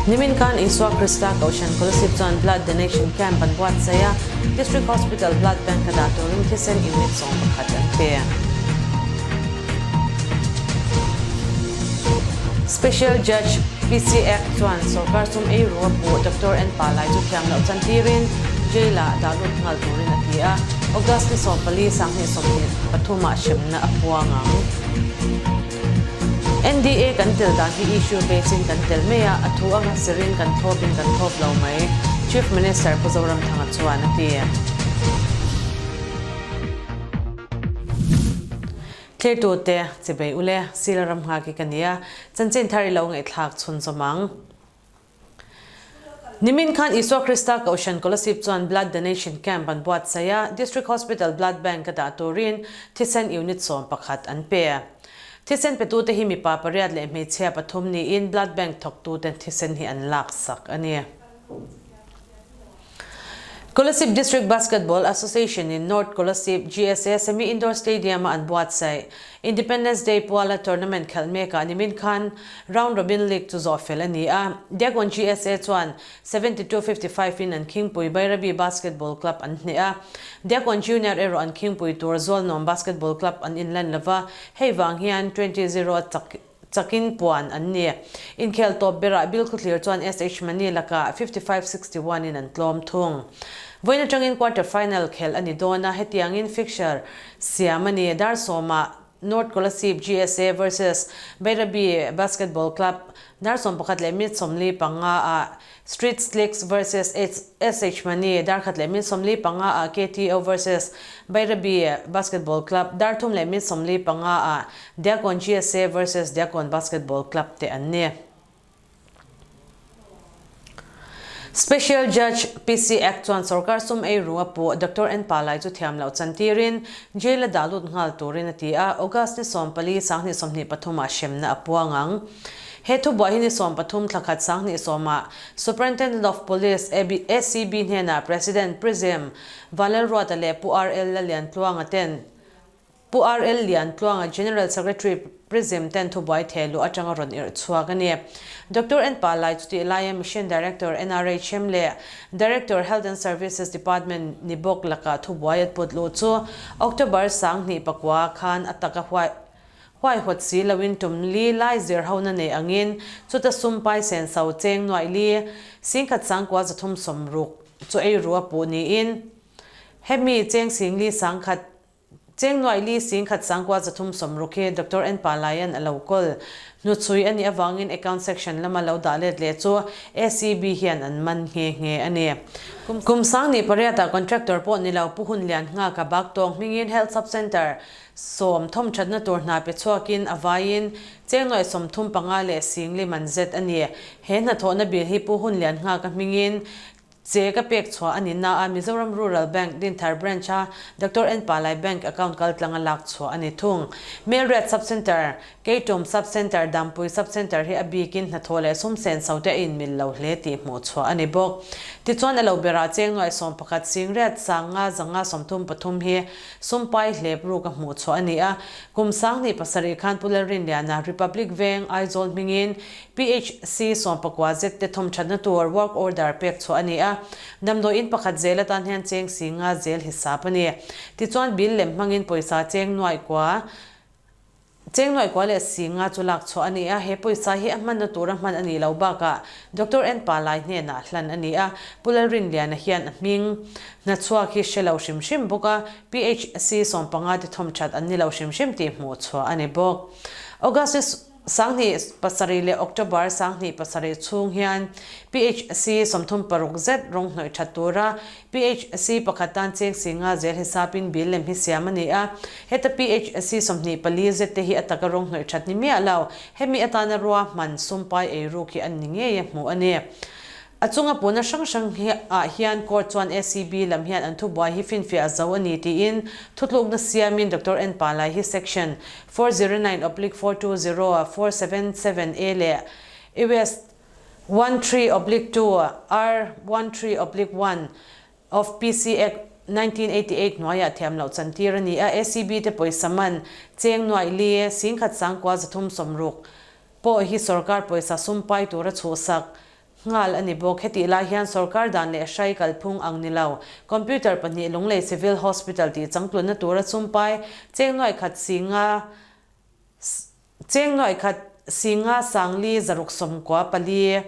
Nimin khan Isua Krista Kohhran Kolasib chuan Blood Donation Camp an buatsaih a, District Hospital Blood Bank a dah turin thisen unit 11 an pe. Special Judge PC Act chuan sorkar sum ei ru a puh Doctor N Palai chu thiam loh chantirin jail ah dah lut nghal turin a ti a, August ni 14 2023 ah hremna a puang ang. NDA kan tel dan hi issue base in kan tel mai a, a thu anga sirin kan thlawp in kan thlawp lo mai, Chief Minister Pu Zoramthanga chuan a ti. Thirtute, chibei ule, Sila Ramnghaki ka nia, chanchin thar i lo ngaihthlak chhunzawm ang. Nimin khan Isua Krista Kohhran Kolasib chuan Blood Donation Camp an buatsaih a, District Hospital Blood Bank a dah turin thisen unit 11 an pe. Thisen petute hi mipa pariat leh hmeichhia pathum niin Blood Bank thawktuten thisen hi an laksak a ni. Kolasib District Basketball Association in North Kolasib GSA Semi Indoor Stadium a an buatsaih Independence Day puala tournament khelh mekah nimin khan Round Robin League chu zawh fel a ni a. Diakon GSA chuan 72 55 in an khingpui Bairabi Basketball Club an hneh a. Diakon Junior erawh an khingpui tur Zawlnuam Basketball Club an inlan lova, hei vang hian 20 zero a chak Chakin puan an ni. Inkhel tawp berah Bilkhawthlir chuan SH Mani lakah 55 61 in an tlawm thung. Vawiin atangin quarter final khelh a ni dawn a, hetiangin fixture siam a ni. Dar sawmah North Kolasib GSA versus Bairabi Basketball Club, dar 11 leh minute 45 ah Street Slicks versus SH Mani, dar khat leh minute 45 ah KTO versus Bairabi Basketball Club, dar thum leh minute 45 ah Diakon GSA versus Diakon Basketball Club te an ni. Special Judge PC Act chuan sorkar sum ei ru a puh Doctor N Palai chu thiam loh chantirin jail a dah lut nghal turin a ti a, August ni 14, 2023 ah hremna a puang ang. He thubuai hi ni 13 thla khat 2010 ah Superintendent of Police, ACB hnenah President Prism Vanlalruata leh Pu RL Laliantluanga ten Pu RL Liantluanga General Secretary Prism ten thubuai theh luh atanga rawn irh chhuak a ni. Doctor N Palai chutih laia Mission Director NRHM leh Director Health and Services Department ni bawk lakah thubuai a put luh chu October 2009 khan a taka huai Huaihawt si loin tum li lai zir hona nei angin chuta sum pai sen so cheng nuaih li 10,000 360 chu ei ru a puh niin hemi cheng 10,000 10,000 cheng nuaih li 10,000 360 hi Doctor N Palaian a lo kawl. Hnuchhui a nih avangin Account Section lama lo dah let leh chu ACB hian an man nghe nghe a ni. Kum 2008 ah contractor pawh ni lo Pu Hunlian Nghaka Baktawng hmingin Health Sub Centre Sawm thawm thatna tur hna pe chhuakin a vaiin cheng nuaih 35 leh 10,000 man zet a ni. He hnathawhna bil hi Pu Hunlian Nghaka hmingin che ka pek chhuah a ni na a, Mizoram Rural Bank Dinthar Branch a Doctor N Palai Bank account kaltlanga lak chhuah a ni thung. Melriat Sub Centre, Keitum Sub Centre, Dampui Sub Centre hi a bikin hnathawh leh sum sen so te a inmil lo hle tih hmuh chhuah a ni bawk. Tichuan a lo berah cheng nuaih 11 10,000 500 533 hi Sumpai hlep ruk a hmuh chhuah a ni a, kum 2007 khan Pu Lalrinliana Republic Veng Aizawl hmingin PHC 19 zet te thawm thatna tur work order pek chhuah a ni a, damdawi in pakhat zel atan hian cheng 50 zel hisap a ni. Tichuan bill lem hmangin pawisa cheng nuaih kua Cheng nuaih kua leh 50 chu lak chhuah a ni a, he pawisa hi a hmanna tura hman a nih loh bakah Doctor N Palai hnenah hlan a ni a, Pu Lalrinliana hian a hming hna chhuak hi hre lo hrim hrim bawk a, PHC 15 te thawm that an ni lo hrim hrim tih hmuh chhuah a ni bawk. August 2007 leh October 2007 chhung hian PHC 36 zet rawng hnawih that tura PHC pakhat tan cheng 50 zel hisapin bill lem hi siam a ni a, heta PHC 24 zet te hi a taka rawng hnawih that ni miah lo, hemi atana ruahman sumpai ei ruk hi an ni ngei a hmuh a ni. A chunga puna hrang hrang hi ah hian court chuan ACB lam hian an thubuai hi finfiah a zo a ni tiin thutlukna siamin Doctor N Palai hi Section 409 oblique 420 477 A leh US 13 oblique 2 R 13 oblique 1 of PC Act 1988 hnuaiah thiam loh chantir a ni a, ACB te pawisa man cheng nuaih li 10,960 pawh hi sorkar pawisa sum pai tura chhuhsak. Nghal a ni bawk. Hetih lai hian sorkar dan leh hrai kalphung ang ni lo, computer pahnih Lunglei Civil Hospital tih changtlunna tura sumpai cheng nuaih khat singa cheng nuaih khat singa sangli 694.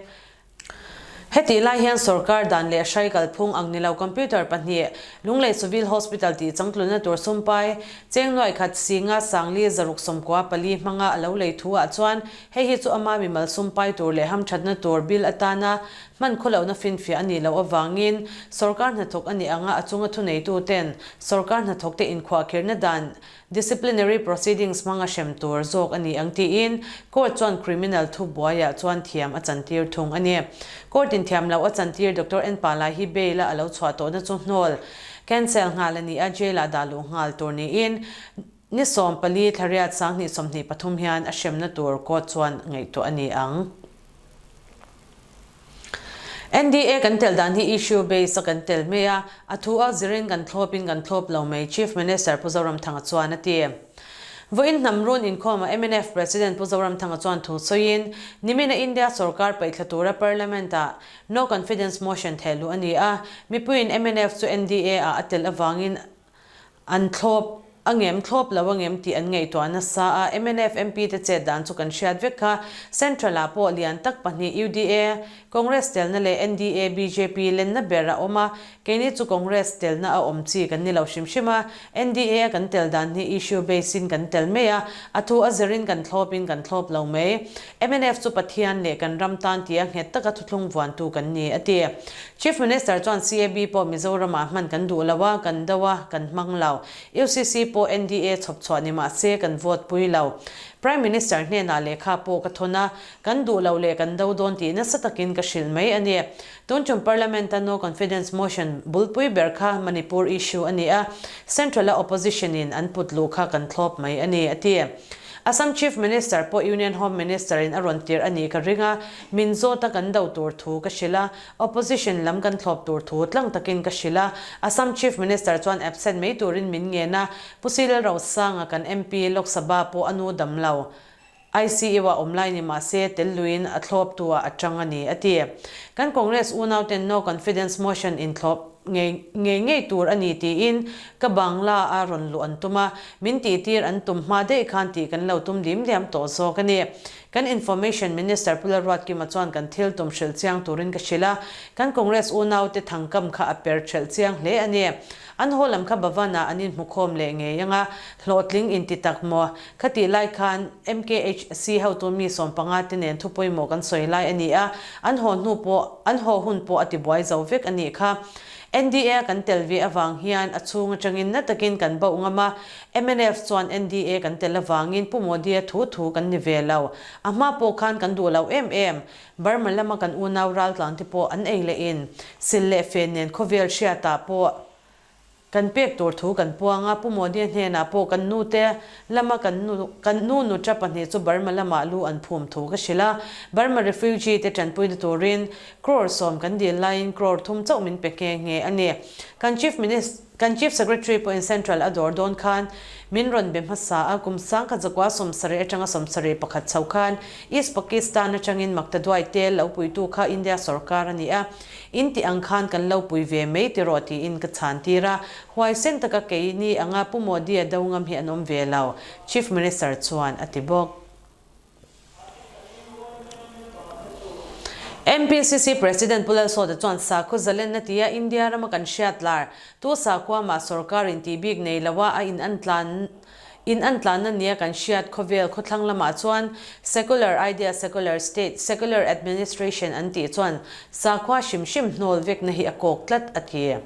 Hetih lai hian sorkar dan leh hrai kalphung ang ni lo computer pahnih Lunglei Civil Hospital tih changtlunna tur sumpai cheng nuaih khat singa sangli 694 hmanga a lo lei thu ah chuan Hei hi chu ama mimal sum pai tur leh hamthatna tur bill atana hman khawlohna finfiah a nih loh avangin sorkar hnathawk a nih anga a chunga thuneituten sorkar hnathawkte inkhuahkhirhna dan disciplinary proceedings hmanga hrem tur zawk a ni ang tiin court chuan criminal thubuaiah chuan thiam a chantir thung a ni. Court in thiam loh a chantir Doctor N Palai hi bail a a lo chhuah tawhna chu hnawl cancel nghal a ni a, jail ah dah luh nghal tur niin Ni 14 thlariat 2023 hian a hremna tur court chuan ngaihtuah a ni ang. NDA kan tel dan hi issue base a kan tel mai a, a thu a zirin kan thlawpin kan thlawp lo mai, Chief Minister Pu Zoramthanga chuan a ti. Vawiin hnam run inkhawmah mnf President Pu Zoramthanga chuan thu sawiin, nimina India sorkar paihthla tura Parliament-ah No Confidence Motion thehluh a ni a, mipuiin mnf chu NDA-ah a tel avangin An thlawp a ngem thlawp lo a ngem tih an ngaihtuah nasa a, mnf MP te chet dan chu kan hriat vek kha. Central ah pawh lian tak pahnih UDA, Congress telna leh NDA, bjp lenna ber a awm a, keini chu Congress telna a awm chi kan ni lo hrim hrim a, NDA a kan tel dan hi issue base in kan tel mai a, a thu a zir in kan thlawp in kan thlawp lo mai. Mnf chu Pathian leh kan ram tan tia nghet taka thuthlung vuantu kan ni, a ti. Chief Minister chuan CAB pawh Mizoramah hman kan duh lo a, kan do a, kan hmang lo. UCC pawh NDA chhawp chhuah ni mah se kan vote pui lo. Prime Minister hnenah lehkha pawh ka thawn a, kan duh lo leh kan do dawn tih nasa takin ka hrilh mai a ni. Tun tum Parliament-a no confidence motion bulpui ber kha Manipur issue a ni a, Central-a opposition-in an put luh kha kan thlawp mai a ni, a ti. Assam Chief Minister pawh Union Home Minister-in a rawn tirh a nih ka ring a, min zawt a kan do tur thu ka hrilh a, Opposition lam kan thlawp tur thu tlang takin ka hrilh a, Assam Chief Minister chuan absent mai turin min ngen a, Pu Silal Rosanga kan MP Lok Sabha pawh a nu dam lo. ICU ah awm lai ni mah se tel luiin a thlawp tu ah a tang a ni, a ti. Kan Congress unauten no confidence motion in thlawp ngei ngei ngei tur a ni tiin ka Bangla a rawn luh an tum a, min tihtir an tum hma daih khan tih kan lo tum dim diam tawh zawk a ni. Kan Information Minister Pu Lalruatkima chuan kan thil tum hrilh chiang turin ka hrilh a, kan Congress unaute thangkam kha a per ṭhelh chiang hle a ni. An haw lam kha Bhavan-ah an inhmukhawm leh ngei ang a, hlawhtling inti tak maw? Khatih lai khan MKHC hotu mi 15 te nen thu pawimawh kan sawi lai a ni a, an haw hnu pawh, an haw hun pawh a tibuai zo vek a nih kha. NDA kan tel ve avang hian a chhung atangin na takin kan bauh ngam a, mnf chuan NDA kan tel avangin Pu Modi-a thu thu kan ni ve lo. A hma pawh khan kan duh lo em em. Burma lama kan unau raltlang te pawh an ei leh in sil leh fen nen khawvel hriatah pawh Kan pek tur thu kan puang a, Pu Modi-a hnenah pawh kan nute lama kan nu kan nu nuṭa pahnih chu Burma lamah lu an phum thu ka hrilh a, Burma refugee te ṭanpuina turin crore sawm kan dil laiin crore thum chauh min pe nghe nghe a ni. Kan Chief Minister kan Chief Secretary pawhin Central a dawr dawn khan min rawn be hmasa a, kum sangkhat zakua 70 aṭanga 71 chho khan East Pakistan aṭangin Maktaduai te lo puitu kha India sorkar a ni a, In tih ang khan kan lo pui ve mai tiraw tiin ka chhan tir a, huaisen taka keini anga Pu Modi-a do ngam hi an awm ve lo, Chief Minister chuan a ti bawk. MPCC President Pu Lalsawta chuan sakhaw zalenna tia India rama kan hriat lar tu sakhua mah sorkar in tih bik nei lo a, a in an tlan In an tlanna nia kan hriat khawvel khawthlang lamah chuan secular idea, secular state, secular administration an tih chuan sakhua hrim hrim hnawl vekna hi a kawk tlat a ti.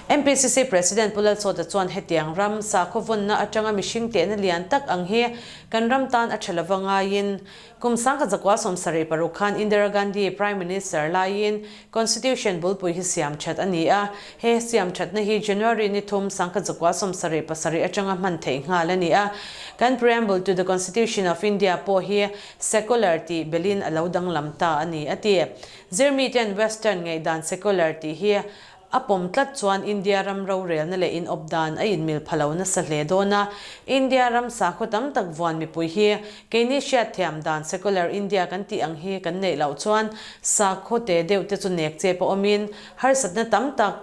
MPCC President Pu Lalsawta chuan hetiang ram sakhaw vawnna atanga mihring tehna lian tak ang hi kan ram tan a tha lova ngaiin Kum 1976 khan Indira Gandhi Prime Minister laiin Constitution bulpui hi siam that a ni a, he siam thatna hi January ni thum 1977 atanga hman theih nghal a ni a. Kan Preamble to the Constitution of India pawh hi secular tih belin a lo danglam ta a ni, a ti. Zirmite'n Western ngaihdan secular tih hi. a pawm tlat chuan India ram rorelna leh inawp dan a inmil pha lo nasa hle dawn a. India ram sakhaw tam tak vuan mipui hi keini hriatthiam dan secular India kan tih ang hi kan neih loh chuan sakhaw te deuh te chu nek chep a awmin harsatna tam tak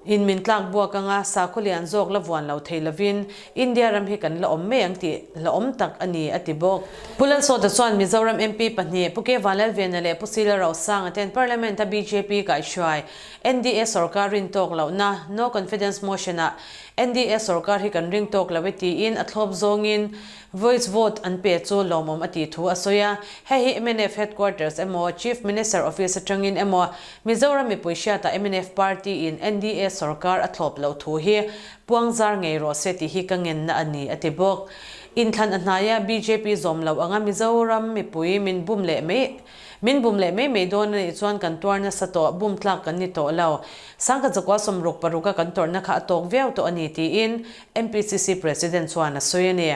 In min tlak buak anga sakhaw lian zawk la vuan lo thei lovin India ram hi kan la awm mai ang tih hlauhawm tak a ni, a ti bawk. Pu Lalsawta chuan Mizoram MP pahnih Pu Ke Vanlalvena leh Pu Sila Rosanga ten Parliament-a bjp kaihhruai NDA sorkar rin tawk lohna No Confidence Motion-ah NDA sorkar hi kan ring tawk lo e tiin a thlawp zawngin voice vote an pe chu lawmawm a tih thu a sawi a. Hei hi mnf Headquarters emaw Chief Minister Office atangin emaw Mizoram mipui hriatah mnf party in NDA sorkar a thlawp loh thu hi puang zar ngei rawh se tih hi ka ngenna a ni, a ti bawk. Inthlan a hnaia bjp zawm loh anga Mizoram mipui min bum leh mai min bum leh mai mai dawn a nih chuan kan tuar nasa tawh, bum tlak kan ni tawh lo. Sangkhat zakua sawmruk paruka kan tawrhna kha a tawk viau tawh a ni tiin MPCC President chuan a sawi a ni.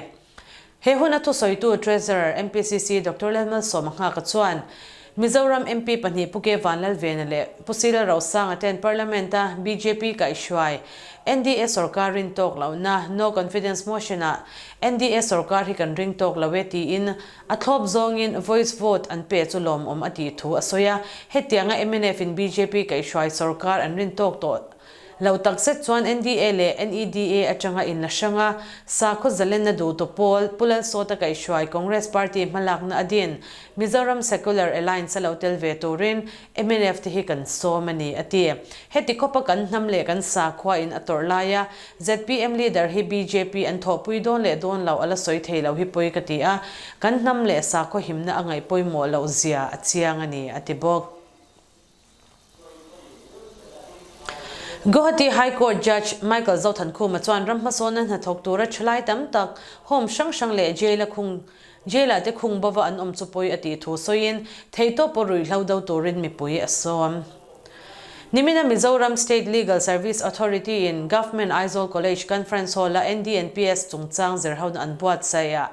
He huna thusawitu Treasurer MPCC Doctor Lalmalsawma Nghaka chuan Mizoram MP pahnih Pu Ke Vanlalvena leh Pu Sila Rosanga ten Parliament-a bjp kaihhruai NDA sorkar rin tawk lohna No Confidence Motion-ah NDA sorkar hi kan ring tawk lo e tiin a thlawp zawngin voice vote an pe chu lawmawm a tih thu a sawi a. Hetianga MNF-in bjp kaihhruai sorkar an rin tawk tawh Lo tak zet chuan NDA leh NEDA atanga inla hrang a, sakhaw zalenna duhtu pawl, Pu Lalsawta kaihhruai Congress Party hmalakna a din Mizoram Secular Alliance a lo tel ve turin mnf te hi kan sawm a ni, a ti. Heti khawpa kan hnam leh kan sakhua in a tawrh laia zpm leader hi bjp an thawhpui dawn leh dawn lo a la sawi thei lo hi pawi ka ti a, kan hnam leh sakhaw himna a ngaih pawimawh loh zia a chiang a ni, a ti bawk. Guwahati High Court Judge Michael Zothankhuma chuan ram hmasawnna hnathawk tura thalai tam tak home hrang hrang leh jail-a khung jail-ah te khung bova an awm chu pawi a tih thu sawiin theihtawp pawh ruihhlo do turin mipui a sawm. Nimina Mizoram State Legal Service Authority-in Government Aizawl College Conference Hall-a NDNPS chungchang zirhona an buatsaih ah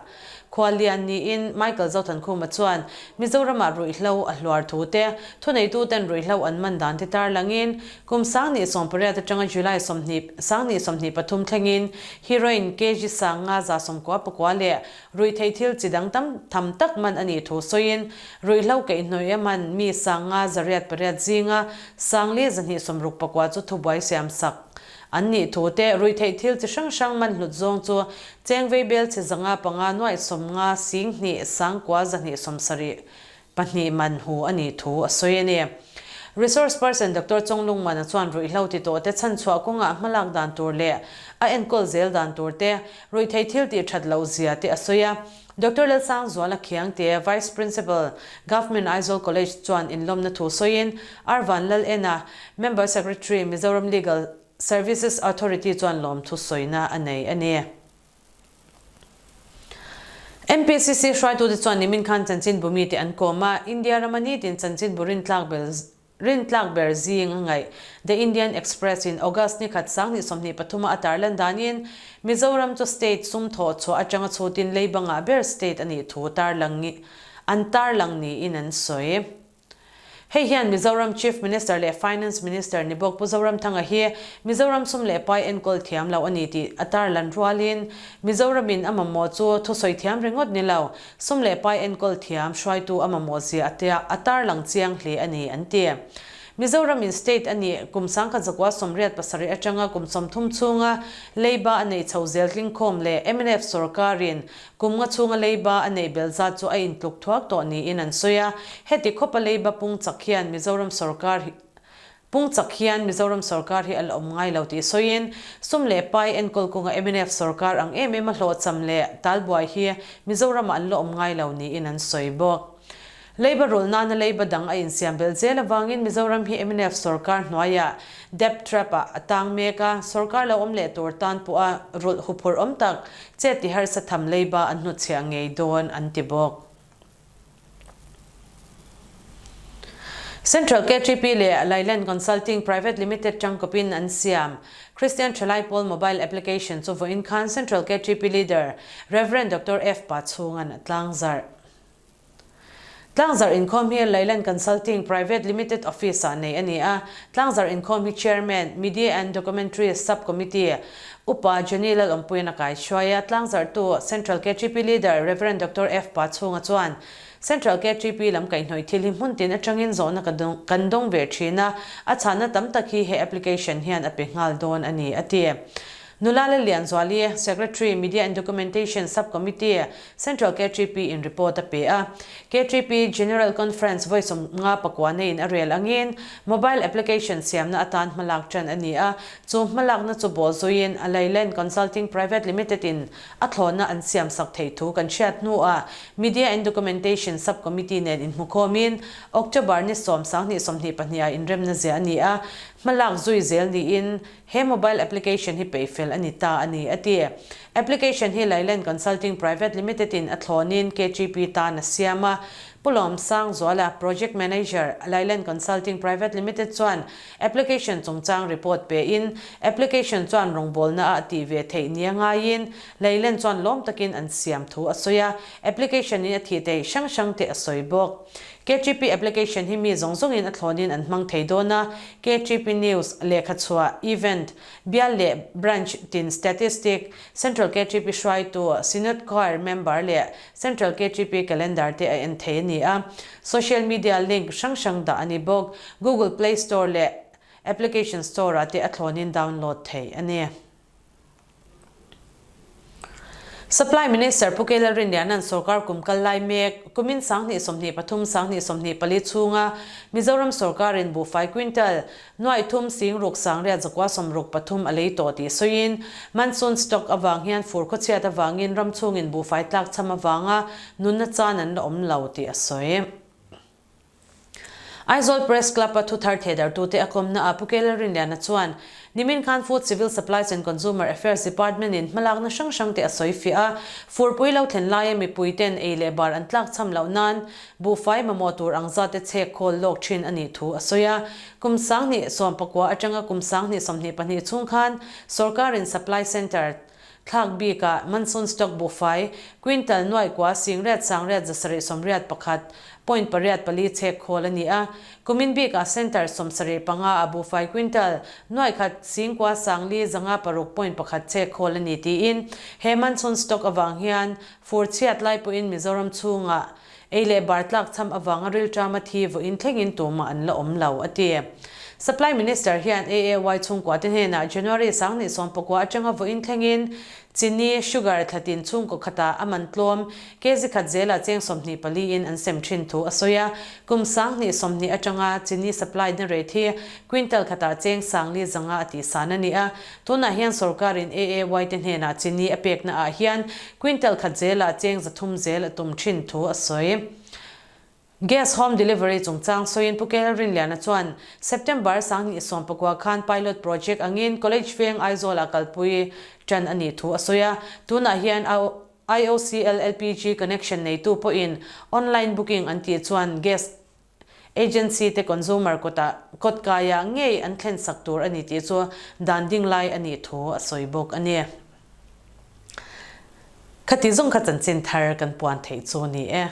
Khuallian niin Michael Zothankhuma chuan Mizoramah ruihhlo a hluar thu te, thuneituten ruihhlo an man dan te tarlangin kum 2018 atanga July 20, 2023 thlengin heroin kg sanga za sawmkua pakua leh ruihtheih thil chi dang tam tham tak man a nih thu sawiin ruihhlo keihhnawih a man mi sanga zariat pariat zinga sangli zahnih sawmruk pakua chu thubuai siamsak An nih thu te, ruihtheih thil chi hrang hrang man hlut zawng chu chengvei bel chhe zanga panga nuaih sawmnga sing hnih sangkua zahnih sawmsarih pahnih man hu a nih thu a sawi a ni. Resource person Doctor Chawnglungmana chuan ruihhlo ti tawh te chhanchhuah kawngah hmalak dan tur leh a enkawl zel dan tur te, ruihtheih thil tih that loh zia te a sawi a. Doctor Lalsangzuala Khiangte, Vice Principal, Government Aizawl College chuan inlawmna thu sawiin Arvan Lalena, Member Secretary, Mizoram Legal Services Authority chuan lawmthu sawina a nei a ni. MPCC hruaitute chuan nimin khan chanchinbu mite an kawm a, India rama nitin chanchinbu rintlak bel Rintlak ber zing a ngaih. The Indian Express in August ni khat 2023 a a tarlan danin Mizoram chu state sum thawh chhuah atanga chhutin leiba ngah ber state a nih thu tarlang an tarlang niin an sawi. Hei hian Mizoram Chief Minister leh Finance Minister ni bawk Pu Zoramthanga hi Mizoram sum leh pai enkawl thiam lo a ni tih a tarlan rualin Mizoramin a mamawh chu thusawi thiam ringawt ni lo Sum leh pai enkawl thiam hruaitu a mamawh zia a tia a tarlang chiang hle a ni, an ti. Mizoram in state a nih kum 1987 atanga kum 30 chhunga leiba a neih chho zel tlingkhawm leh mnf sorkarin kum nga chhunga leiba a neih belh zat chu a intluk thuak tawh niin an sawi a. Heti khawpa leiba pung chak hian Mizoram sorkar hi Pung chak hian Mizoram sorkar hi a la awm ngai lo tih sawiin, sum leh pai enkawl kawnga mnf sorkar ang em em a hlawhcham leh talbuai hi Mizoramah an la awm ngai lo niin an sawi bawk. Leiba rulh nana leiba dang a insiam belh zel avangin Mizoram hi mnf sorkar hnuaiah debt trap ah a tang mek a, sorkar lo awm leh tur tan pawha rulh huphurh awm tak chet ti harsa tham leiba an hnutchhiah ngei dawn an ti bawk. Central KTP leh Lailand Consulting Private Limited tangkawpin an siam Christian Thalai Pawl Mobile Application chu vawiin khan Central KTP Leader Rev. Doctor F. Pachhunga'n a tlangzarh. Tlangzarh inkhawm hi Lailand Consulting Private Limited Office-ah nei a ni a. Tlangzarh inkhawm hi Chairman, Media and Documentary Sub-Committee, Upa Johnny Lalawmpuiin a kaihruai a. Tlangzarhtu Central KTP Leader Rev. Doctor F. Pachhunga chuan, Central KTP lam kaihhnawih thil hi hmun tin atangin zawhna kan dawng ve thin a, a chhanna tam tak hi he application hian a pe nghal dawn a ni, a ti. Nula Lallianzuali, Secretary, Media and Documentation Sub-Committee, Central KTP in report a pe a. KTP General Conference vawi 50 pakua neiin a rel angin mobile application siamna atan hmalak tan a ni a, chu hmalakna chu bawhzuiin Leyland Consulting Private Limited in a thlawhna an siamsak theih thu kan hriat hnuah Media and Documentation Sub-Committee nen inhmukhawmin October ni 10, 2022 ah inremna ziah a ni a, hmalak zui zel niin He mobile application hi peihfel a ni ta a ni, a ti. Application hi Lailand Consulting Private Limited in a thlawnin KGP tan a siam a. Pu Lawmsang Zuala, Project Manager, Lailand Consulting Private Limited chuan application chungchang report pein, application chuan rawngbawlna ah tih ve theih nia ngaiin Lailand chuan lawm takin an siam thu a sawi a, application in a thih theih hrang hrang te a sawi bawk. KTP application hi mi zawng zawngin a thlawnin an hmang thei dawn a, KTP News, lehkha chhuah, event, bial leh branch tin statistic, Central KTP hruaitu, Synod Choir member leh Central KTP calendar te a en thei a ni a. Social media link hrang hrang dah a ni bawk. Google Play Store leh Application Store ah te a thlawnin download theih a ni. Supply Minister Pu Kela Rinliana'n sorkar kum kal lai mek, kumin 2023, 2024 chhunga Mizoram sorkarin buhfai quintal nuaih thum sing ruk sangriat zakua sawmruk pathum a lei tawh tih sawiin, monsoon stock avang hian fur khawchhiat avangin ram chhungin buhfai tlakchham avanga nunna chan an la awm lo tih a sawi. Aizawl Press Club-a thuthar thehdarhtute a kawmnaah Pu Kela Rinliana chuan, Nimin khan Food Civil Supplies and Consumer Affairs Department-in hmalakna hrang hrangte a sawi fiah a, furpui lo thlen laia mipuiten ei leh bar an tlakchham loh nan buhfai mamawh tur ang zate chhek khawl lawk thin a nih thu a sawi a. Kum 2019 atanga kum 2022 chhung khan sawrkarin Supply Centre Thlak bikah Monsoon Stock buhfai, quintal nuaih kua singriat sangriat 781 point 8 4 chhek khawl a ni a. Kumin bikah Centre 75 ah buhfai quintal nuaih khat singkua sangli 506 point pakhat chhek khawl a ni tiin he Monsoon Stock avang hian fur chhiat lai pawhin Mizoram chhungah Ei leh bar tlak cham avanga rilṭama thi vawiin thlengin tumah an la awm lo, a ti. Supply Minister hian AAY chhungkuate hnenah January 2019 atanga vawiin thlengin chini, sugar, thlatin chhungkaw khatah a man tlawm kg khat zelah cheng 24 in an sem thin thu a sawi a. Kum 2020 atanga chini supply na rate hi quintal khatah cheng 4,500 a tihsan a ni a. Tunah hian sorkarin AAY te hnenah chini a pekna ah hian quintal khat zelah cheng 300 zel a tum thin thu a sawi. Gas home delivery chungchang sawiin Pu Kel Rinliana chuan September 2019 khan pilot project angin College Veng Aizawl ah kalpui tan a nih thu a sawi a. Tunah hian IOCL LPG connection neitu pawhin online booking an tih chuan gas Agency te consumer kawtah kawtkaiah ngei an thlen sak tur a ni tih chu dan ding lai a nih thu a sawi bawk a ni. Khati zawng kha chanchin thar kan puan theih chu ni e.